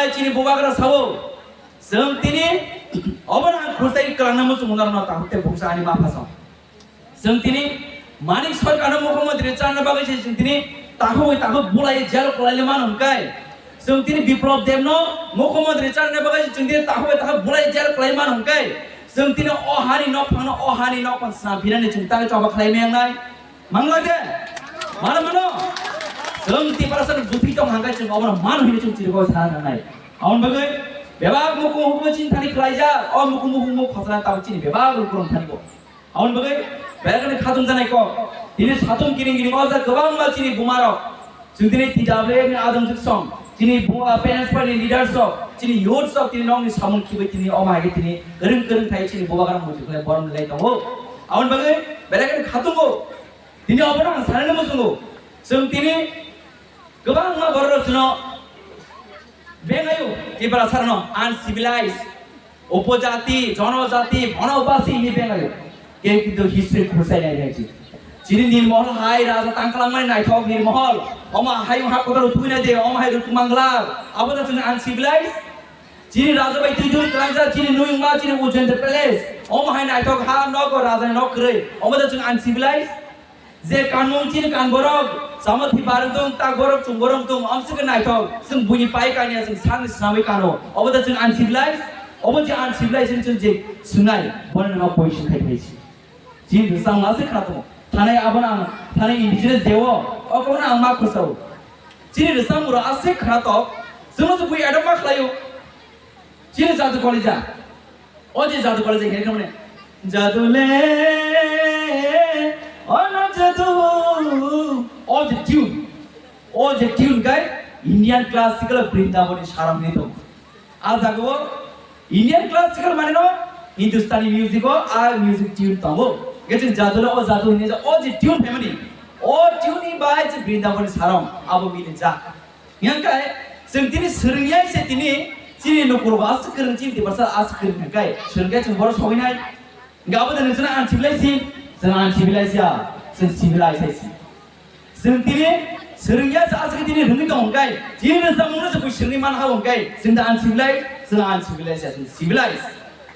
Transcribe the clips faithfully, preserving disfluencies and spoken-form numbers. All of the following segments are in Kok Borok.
Chini bubagra sao, chwng tini obono ang khurchai kwlangna muchungo norokno takhuk tei bukcha ani mapha song. Chwng tini Manik Sarkarno mukhyamantri charna bagwi se chwng tini takhuk bai takhuk bulai jail kwlai mano hwnkhe, chwng tini Biplab Debno mukhyamantri charna bagwi se chwng tini takhuk bai takhuk bulai jail kwlai mano hwnkhe, chwng tini o hani nokphangno, o hani nokphang swnam phinani chwng tangwi choba khlai maya wngnai. Mangla de? Mano mano? Chwng Tiprasa ni bwtwi tong hangkai chwng obono mano hini chwng chirigo sana nangnai. Aboni bagwi bebak mukhung hukumu chini thani khlaijak, o mukhung mukhung muk khosana tabo chini bebak lukurok thani bo. Aboni bagwi belai kheno khatung janai kok. Tini satung kiring kiring o jak kwbangma chini bumarok. Chwng tini T W F ni adong juksong. Chini bu-, ah, parents party leaders rok, chini youths rok tini nokni samung khibai tini omo hai khe tini kwrwng kwrwng khai chini bubagra muitu khlai borom lai tongo. Aboni bagwi belai kheno khatungo. Tini obono ang sanani muchungo. Chwng tini kwbangma borok rok chwngno bengayo, Tiprasa rokno uncivilized, upojati, jonojati, bonobasi hwnwi bengayo. Khe kintu history khurchai nai nai chi. Chini Nirmohol hai raja tangkhlangmani naithok Nirmohol. Omo hai wng hak kotor rutui nai de, omo hai rutu mangla. Abo da chwng uncivilized. Chini raja bai twi twi kwlangsa, chini nuyungma, chini Ujjayanta Palace. Omo hai naithok ha nok, raja ni nok kwrwi. Omo da chwng uncivilized. Je kanmung chini kan borok, samo thwi barwng tong, tak borok, chung borok tong, amswk khe naithok, chwng buini pai kanya, chwng sakni swnamwi kano. Obo da chwng uncivilized, obo je uncivilized chwng je swngnai, bono no question khai khai si. Chini rwchapmung aswk khna tongo. Thanai abono ang, thanai indigenous day o, obono ang ma khosao. Chini rwchapmung rok aswk khna tok, chwngno se bui adam ma khlaio. Chini jadu kolija. O je jadu kolija khe khamne. Jadu le, o no jadu. O je tune. O je tune kai Indian classical Brindabani sarang ni tong. A jago Indian classical mane no Hindustani music o a music tune tongo. Gechin jadu le o jadu hine o je tune family. O tune ni bai je Brindabani sarang abo mili ja. Hingkai, chwng tini swrwngya se tini chini lukurok aswk kwrwng, chini Tiprasa aswk kwrwng hingkai, swrwngya chwng borok sogwinai. Hingke abo de nwng chwngno uncivilized si, chwng uncivilized ya, chwng civilized hai si. Chwng tini swrwngya se aswk tini rwngwi tong hingkai, chini rwchapmungno se bui swrwngwi man ha hingkai, chwng da uncivilized, chwng uncivilized ya, chwng civilized.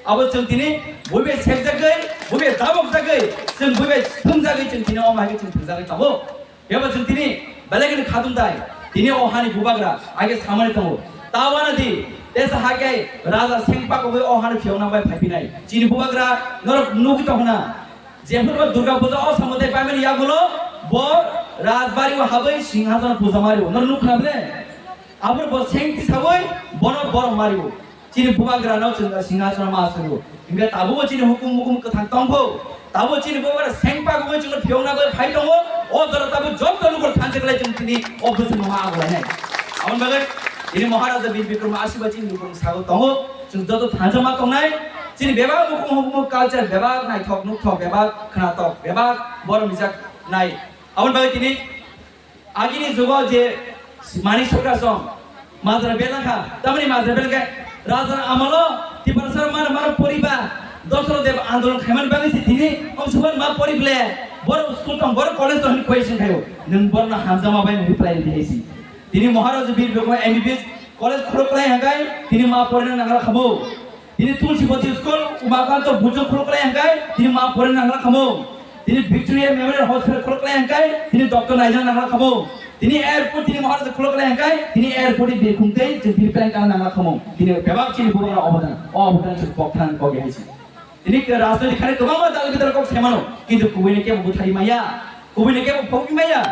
Abo chwng tini bui bai sekjagwi, bui bai dabokjagwi, chwng bui bai thwngjagwi chwng tini omo hai khe chwng thwngjagwi tongo. Phiya ba chwng tini belai kheno khatung tai. Tini o hani bubagra age samani tongo. Tabana di tesa hake raja sengpa kogwi o hani phiyokna bai phaipinai. Chini bubagra norok nugwi tongna. Jephuru Durga puja o samwtai paimani yagulo bo rajbari o habwi singhasan puja mario. Norok nukha ble? Aboni bo sengti sawi bono borok mario. Chini bubagrano chwng da singhasono ma aswgo. Hingke tabukbo chini hukum mukum kwthang tongkho. Tabuk chini bubagra sengpa gumui chwngno phiyokna bagwi phai tongo. O jora tabuk joto lukur thansa khlai chwng chini o bwswk mama agulainai. Aboni bagwi chini Maharaja Bir Bikram Ashiba chini lukurni sago tongo. Chwng joto thansa ma tongnai. Chini bebak mukum hukum culture bebak naithok nukthok bebak khnatok bebak borok mijak nai. Aboni bagwi tini Agini jugo je Manik Sarkar song majra belakha, tamni majra belakha raja amalo Tiprasa mano mano poriba Dasarath Deb andolon khaiman bagwi se tini om suban ma porible bor school tong bor college tong question khayo nung bor na hamjama bai reply di haisi. Tini Maharaja Bir Bikram M B B S college khuluk lai hangkai tini ma porina nangra khabo. Tini Tulsi Bati School, Umakanto Bujung khuluk lai hangkai, tini ma porina nangra khamo. Tini Victoria Memorial Hospital khuluk lai hangkai, tini doctor naijak nangra khamo. Tini airport tini Maharaja khuluk lai hangkai, tini airport ni birkhung tei chwng tini plan kana nangra khamo. Tini bebak chini bubagra obodan, o obodan chwng kokthan kogi haisi. Tini ke rajniti khani kwbangma dal bidal kok semano, kintu kubuini kebo buthari maya. Kubuini kebo phobwi maya.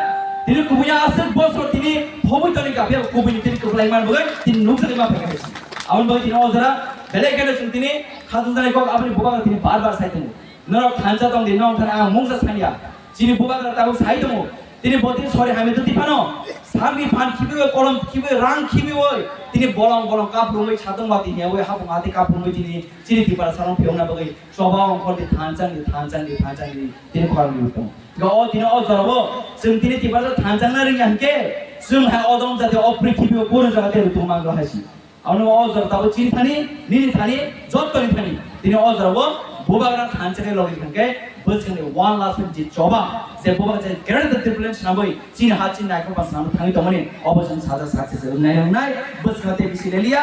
Tini kubuini aswk bosor tini phobwi toni kapya kubuini tini kwplai man bagwi tini nukjagwi ma phaikha. Aboni bagwi tini o jora belai kheno chwng tini khatung janai kok aboni bubagra tini bar bar sai tongo. Norok thansa tong di, nong thani ang mungsa sanya. Chini bubagra tabuk sai tongo. Tini botini sori hamya twi phano sakni phan khibiwi kolom khibiwi rang khibiwi tini bolong bolong kaphurungwi satong mati hiyawi hapung hati kaphurungwi tini chini Tiprasa rong phiyokna bagwi choba ongkhor di thansa ni thansa ni thansa ni tini khorang ni tongo. Ga o tini o jorabo chwng tini Tiprasa thansa na ringya hwnkhe chwng hai odom jati o prithibi o kunu jaga tei rwtwng mangla hai si. Abono o jora tabuk chini thani, nini thani, jottoni thani. Tini o jorabo bubagra thansa khe logi thangkhe bwskangni one last minute je choba je bubagra je greater than triplicate swnamwi chini ha chini naikol ba swnamwi thangwi tongmani obo chwng sajak success wngnai wngnai bwskang tei bisi leliya.